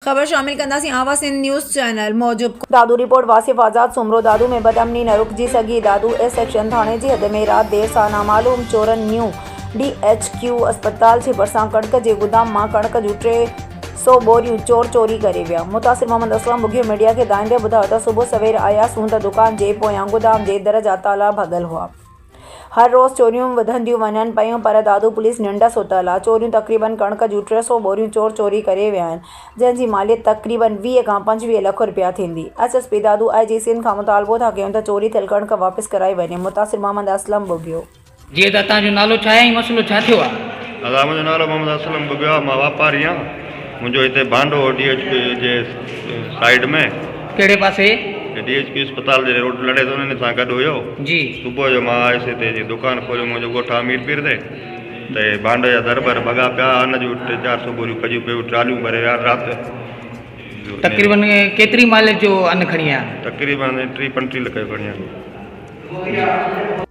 خبر شامل ڪنداسين آواز سنڌ نيوز چينل موجب. دادو، رپورٽ، واصف آزاد سومرو، دادو ۾ بدامني نه رڪجي سگهي، دادو اي سيڪشن ٿاڻي جي حد ۾ رات دير سان نامعلوم چورن نيو ڊي ايڇ ڪيو اسپتال جي ڀرسان ڪڻڪ جي گدام مان ڪڻڪ جون 300 ٻوريون چور چوري ڪري ويا. متاثر محمد اسلم ٻگهيو ميڊيا کي دانهيندي ٻڌايو ته صبح سوير آياسون ته دڪان جي پويان گدام جي در جا تالا ڀڳل هئا. هر روز چوريون وڌنديون وڃن پيون پر دادو پوليس ننڊ ستل آ، چوريون تقريبن ڪڻڪ جون 300 ٻوريون چور چوري ڪري ويا آهن، جنهن جي ماليت تقريبن 20 کان 25 لک رپيا ٿيندي. S S P Dadu I G Sindh کان مطالبو ٿا ڪيون ته چوري ٿيل ڪڻڪ واپس ڪرائي وڃي، متاثر محمد اسلم ٻگهيو. جي ادا توهان جو نالو ڇا آهي ۽ مسئلو ڇا ٿيو آهي؟ ادا منهنجو نالو محمد اسلم ٻگهيو آهي مان واپاري آهيان منهنجو هتي ڀانڊو هو ڊي ايڇ پي جي سائيڊ ۾. ڪهڙي پاسي؟ هي ڊي ايڇ پي اسپتال جي روڊ لڙي ٿو نه ان سان گڏ هيو. جي. صبح جو مان آيس هتي جي دڪان کوليو منهنجو ڳوٺ آ مير پير تي ته هي ڀانڊي جا در بر ڀڳا پيا ان جون ٽي چار سو ٻوريون کڄيون پيون ٽراليون ڀري ويا رات جو. تقريبن ڪيتري ماليت جو ان کڻي آيا؟ تقريبن ٽي پنٽيهه لک جو کڻي آيا.